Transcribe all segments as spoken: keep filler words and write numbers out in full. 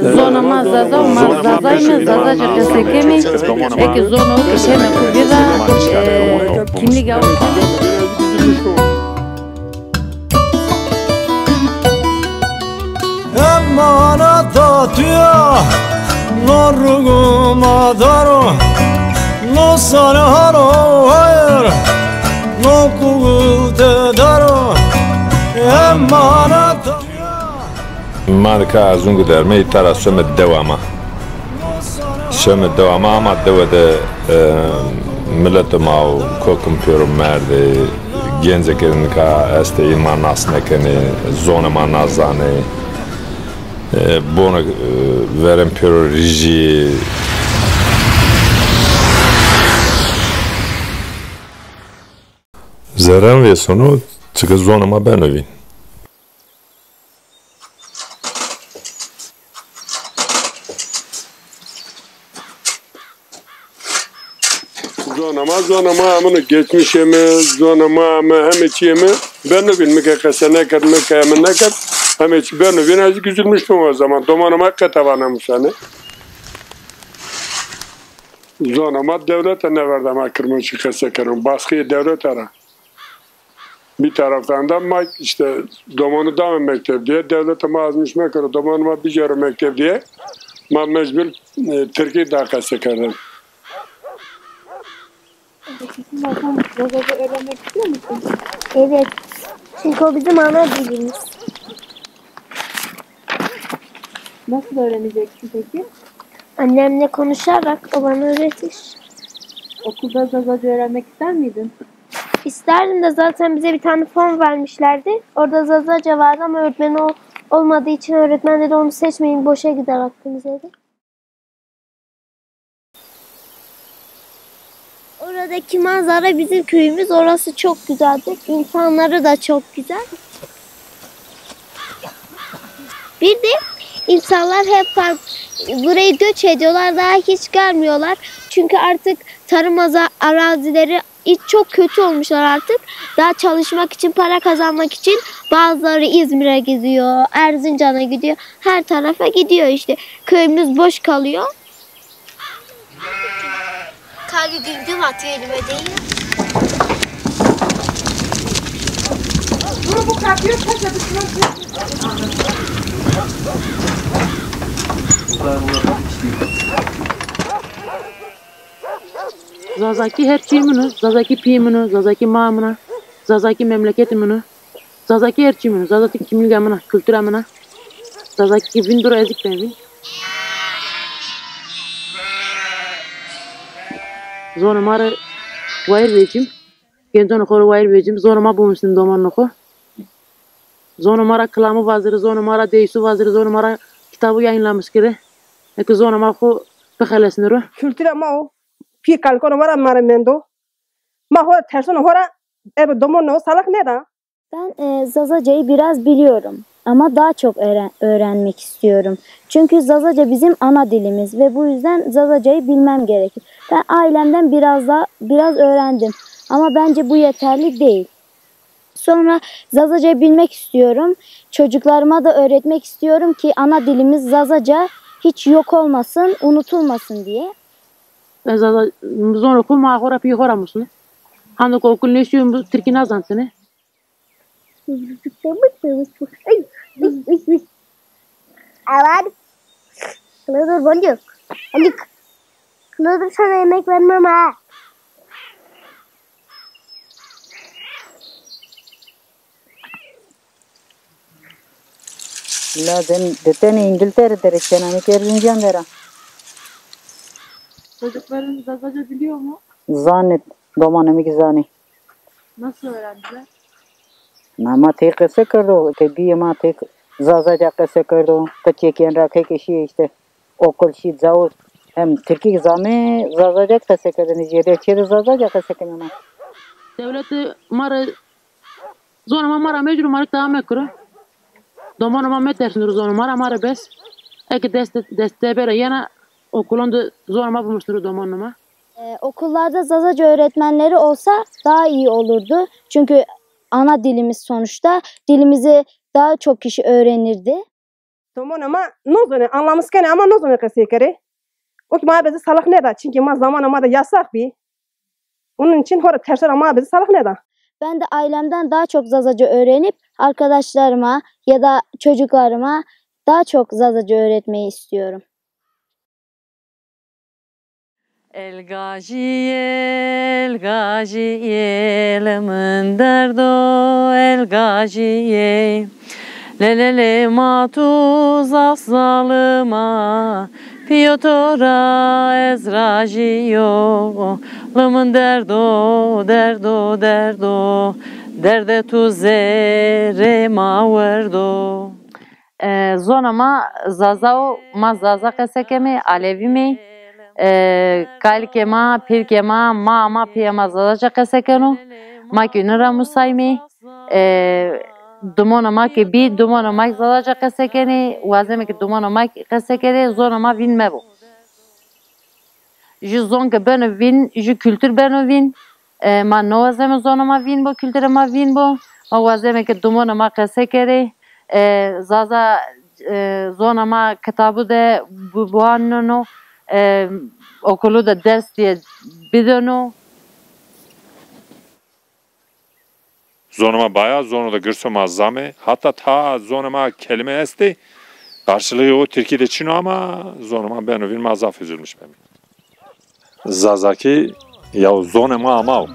Zona ma Zaza û ma Zazayme, Zazaca qese keme. Eke zono ke keme xo vîra, e, kimlîga xo. Emaneta tuya, no rugu ma daro, no sarharo hayır, no kugu te daro, emaneta tuya. Ma nika Erzungu derme, îta ra some dewa ma. Some dewa ma, ama dewe de, e, miletê ma û kokim pêro merdê, gencê ke nika estê, ê ma nas nêkenê, zonê ma nazanê. E, bono, e, verên pêro rijî. Zerrên vêsono, çike zonê ma beno vîn. Zona ma, zona ma amino, geçmişê mi, zona ma mi, heme çîyê mi beno vîn. Mi ke qese nêkerd, mi ke emin nêkerd, heme çî beno vîn. Ez üzülmüş bîm o zaman. Domanê ma qete vana musane. Zona ma dewlete nêverda ma kirmanckî qese keno. Baskıyê dewlete ra. Bir taraftan da ma işte domanî dame mekteb diye, devlete ma azmiş mekero, domanî ma bicero mekteb diye, ma mecbur, e, Tirkî da qese kerdin. Peki, siz zaten Zazaca öğrenmek istiyor musunuz? Evet. Çünkü o bizim ana dilimiz. Nasıl öğreneceksin peki? Annemle konuşarak, o bana öğretir. Okulda Zazaca öğrenmek ister miydin? İsterdim de zaten bize bir tane form vermişlerdi. Orada Zazaca vardı ama öğretmeni o-, olmadığı için öğretmen dedi, "Onu seçmeyin, boşa gider vaktiniz," dedi. Oradaki manzara bizim köyümüz. Orası çok güzeldir. İnsanları da çok güzel. Bir de insanlar hep fark-, burayı göç ediyorlar. Daha hiç gelmiyorlar. Çünkü artık tarım aza-, arazileri iç çok kötü olmuşlar artık. Daha çalışmak için, para kazanmak için bazıları İzmir'e gidiyor, Erzincan'a gidiyor. Her tarafa gidiyor işte. Köyümüz boş kalıyor. Kalbi güm güm atıyor elime değiyor. Dur, bu kapıyı kaça düşmez. Zazakî her çî min o, Zazakî pîyê min o, Zazakî maa min a, Zazakî memleketê min o, Zazakî her çî min o, Zazakî kimlîga min a, kultura min a, Zazakî vîndiro ez kî ben vîn. Zonê ma rê wayîr vecîm, gencanê xo rê wayîr vecîm, zonê ma bimusnîn domanê xo. Zonê ma ra kilamû vazirî, zonê ma ra deyîsû vazirî, zonê ma ra kitabû yayınlamış kirî. Eke zonê ma xo bixelesnî ro. Kultura ma o. Pî kalkon ho ra ma rê mendo. Ma ho ra terson ho ra, ebe domon no salak nêda. Ben, e, Zazacayı biraz biliyorum ama daha çok öğren-, öğrenmek istiyorum. Çünkü Zazaca bizim ana dilimiz ve bu yüzden Zazacayı bilmem gerekir. Ben ailemden biraz da, biraz öğrendim ama bence bu yeterli değil. Sonra Zazacayı bilmek istiyorum. Çocuklarıma da öğretmek istiyorum ki ana dilimiz Zazaca hiç yok olmasın, unutulmasın diye. Ez Zaza, zonê xo ma xo ra pî xo ra musnî. Hando ke okul nêşîyo, Tirkî nazantine. Ay, ay, ay, ay. Aman. Kılıdır boncuk. Anik. Kılıdır sana yemek vermem ha. La ben de tenê İngiltere de rê kena, mi ki Erzincan de ra. Çocukların Zazaca biliyor mu? Zanê, domanê mi ki zanê. Nasıl öğrendiler? Na ma tey qese kerdo, ke bîyê ma tey Zazaca qese kerdo, qicêkên ra ke ke şîyê işte. Okul şî cawir, hem Tirkî zanê, Zazaca qese kerdêne, jêde çê de Zazaca qese kenê ma. Dewlete ma rê, zonê ma ma ra mecbur ma rê devam mekiro. Domanê ma metersniro zonê ma ra, ma rê bes. Eke dest, dest tebera yena, okulon de zonê ma bimusniro domanê ma. Ee, okullarda Zazaca öğretmenleri olsa daha iyi olurdu. Çünkü ana dilimiz sonuçta. Dilimizi daha çok kişi öğrenirdi. Domonê ma nozonê, anlamis kenê ama nozonê qesey kerê. O ki ma beze salix nêda, çimkî ma zamana ma de yasax bî. Onun için hora tersera ma beze salix nêda. Ben de ailemden daha çok Zazaca öğrenip arkadaşlarıma ya da çocuklarıma daha çok Zazaca öğretmeyi istiyorum. El gajî, el gajî, el min derdo, el gajî. Lê lê lê ma tu zaf zalim a, pîyo to ra ez rajî yo. Li min derdo, derdo, derdo, derdê tu zêrê ma werdo. E, zona ma Zaza o, ma Zaza qese kemê, Alevî mê. E, kalikê ma, pîrkê ma, ma, ma, pîya ma Zazaca qese keno. Ma kî nira musaymê. E, Dimona ma ke bî, dimona ma Zazaca qese kenê, wazeme ke dimona ma qese kerê, zona ma vîn mebo. Ju zon ke beno vîn, ju kultur beno vîn. E, ma no wazeme zona ma vîn bo, kultura ma vîn bo. Ma wazeme ke dimona ma qese kerê. E, Zaza, e, zona ma kitabu de bu-, buaneno, e, okulu de ders diye bideno. Zonê ma baya, zono de girso ma zame. Hatta ta zonê ma kelime estê, karşılığı o Tirkî de çin o ama zonê ma beno vîn ma zaf üzülmüş bemî. Zazakî ya zonê ma ama o.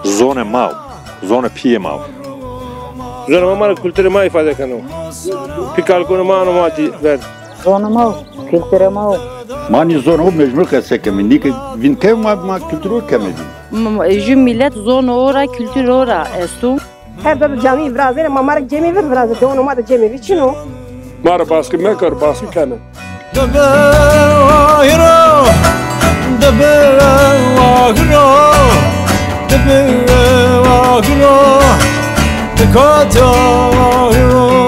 Zonê ma o. Zonê pîyê ma o. Zonê ma ma rê kulturê ma îfade keno. Pî kalikonê ma ano ma dî ver. Zonê ma o, kulturê ma o. Ma nî zonê o mecbur qese kemî. Nî ke vîn kemî ma, ma kulturê o kemî vîn. M-, m-, ju milet zonê o ra, kulturê o ra esto. Her ca de camî virazêne, ma, ma rê cemî vir virazê, dewanê ma de cemî vî çin o. Ma rê baskî mekir, baskî keno. Dibe wahiro, dibe wahiro, dibe wahiro, dikata wahiro,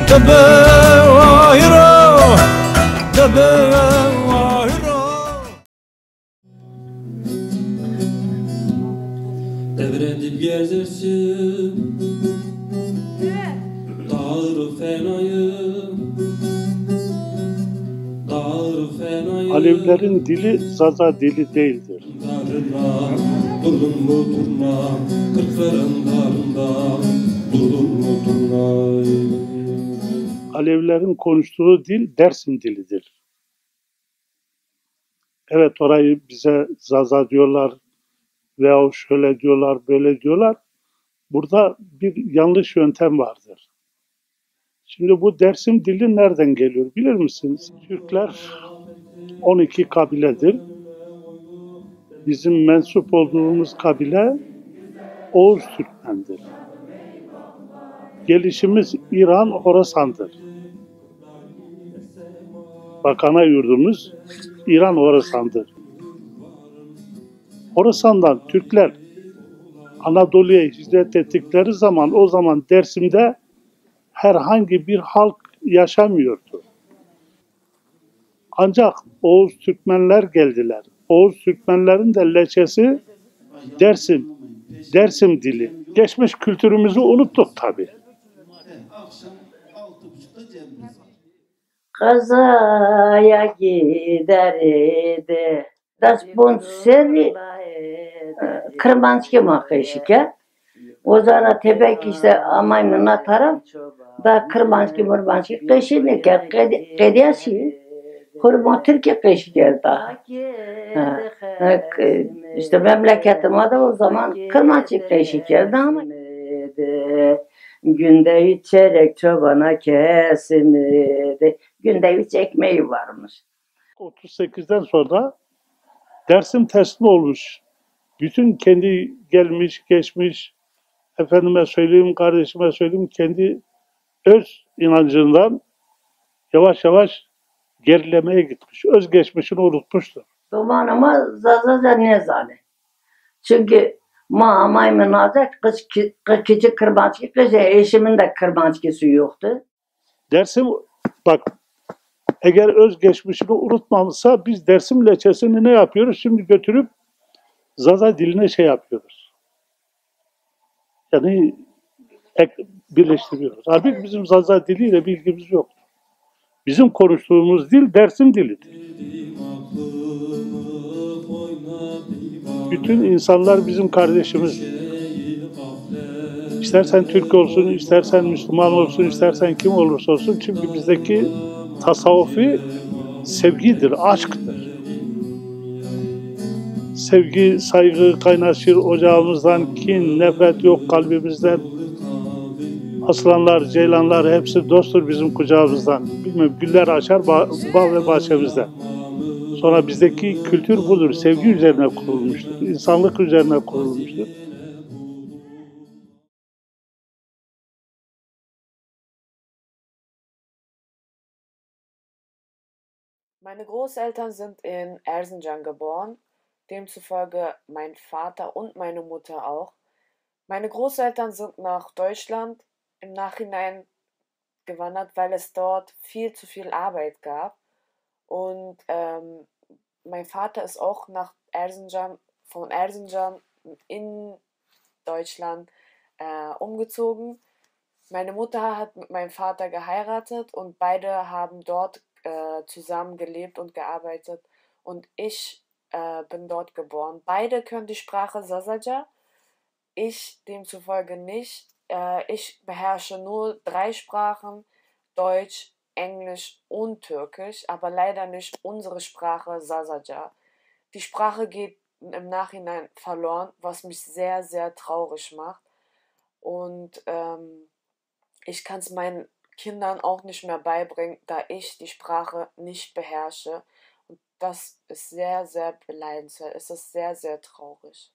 dibe wahiro, dibe wahiro. Devrê dî bigêr dersim, dağır fenayı, dağır fenayı. Alevlerin dili Zaza dili değildir. Darına, durdun mu durna, kırkların darında, durdun mu durna? Alevlerin konuştuğu dil Dersim dilidir. Evet, orayı bize Zaza diyorlar veya şöyle diyorlar, böyle diyorlar. Burada bir yanlış yöntem vardır. Şimdi bu Dersim dili nereden geliyor bilir misiniz? Türkler on iki kabiledir. Bizim mensup olduğumuz kabile Oğuz Türkmendir. Gelişimiz İran, Horasan'dır. Bak, ana yurdumuz İran Horasan'dır. Horasan'dan Türkler Anadolu'ya hicret ettikleri zaman, o zaman Dersim'de herhangi bir halk yaşamıyordu. Ancak Oğuz Türkmenler geldiler. Oğuz Türkmenlerin de lehçesi Dersim, Dersim dili. Geçmiş kültürümüzü unuttuk tabii. Qezaya gideridi. Des ponc serrî, e, kirmanckî ma qeşî kerd. O zaman tepek işte amayme na taraf, da kirmanckî mirmanckî qeşî nêkerd. Qedi-, qedîya şî. Xo rê ma tirkî qeşî kerda. Ha, ha, k-, işte memleketê ma de o zaman kirmanckî qeşî kerda ama. Günde üç çörek çobana kesimidi. Günde üç ekmeği varmış. Otuz sekizden sonra Dersim teslim olmuş. Bütün kendi gelmiş, geçmiş, efendime söyleyeyim, kardeşime söyleyeyim, kendi öz inancından yavaş yavaş gerilemeye gitmiş. Öz geçmişini unutmuştur. Domanê ma Zazaca nêzanê. Çünkü ma amayme naza, qij ki-, qij kiçi kirmanckî, qijê eşimin de kirmanckisi yoktu. Dersim, bak, eğer öz geçmişini unutmamışsa biz Dersim lehçesini ne yapıyoruz? Şimdi götürüp Zaza diline şey yapıyoruz. Yani ek-, birleştiriyoruz. Halbuki bizim Zaza diliyle bir ilgimiz yok. Bizim konuştuğumuz dil Dersim dilidir. Bütün insanlar bizim kardeşimiz. İstersen Türk olsun, istersen Müslüman olsun, istersen kim olursa olsun. Çünkü bizdeki tasavvufi sevgidir, aşktır. Sevgi, saygı kaynaşır ocağımızdan, kin, nefret yok kalbimizden. Aslanlar, ceylanlar hepsi dosttur bizim kucağımızdan. Bilmem, güller açar ba-, bağ ve bahçemizde. Sonra bizdeki kültür budur. Sevgi üzerine kurulmuştur. İnsanlık üzerine kurulmuştur. Meine Großeltern sind in Erzincan geboren, demzufolge mein Vater und meine Mutter auch. Meine Großeltern sind nach Deutschland im Nachhinein gewandert, weil es dort viel zu viel Arbeit gab. Und ähm, mein Vater ist auch nach Erzincan, von Erzincan in Deutschland äh, umgezogen. Meine Mutter hat mit meinem Vater geheiratet und beide haben dort äh, zusammen gelebt und gearbeitet. Und ich äh, bin dort geboren. Beide können die Sprache Zazaca, ich demzufolge nicht. Äh, ich beherrsche nur drei Sprachen, Deutsch, Englisch und Türkisch, aber leider nicht unsere Sprache Zazaca. Die Sprache geht im Nachhinein verloren, was mich sehr, sehr traurig macht. Und ähm, ich kann es meinen Kindern auch nicht mehr beibringen, da ich die Sprache nicht beherrsche. Und das ist sehr, sehr beneidenswert. Es ist sehr, sehr traurig.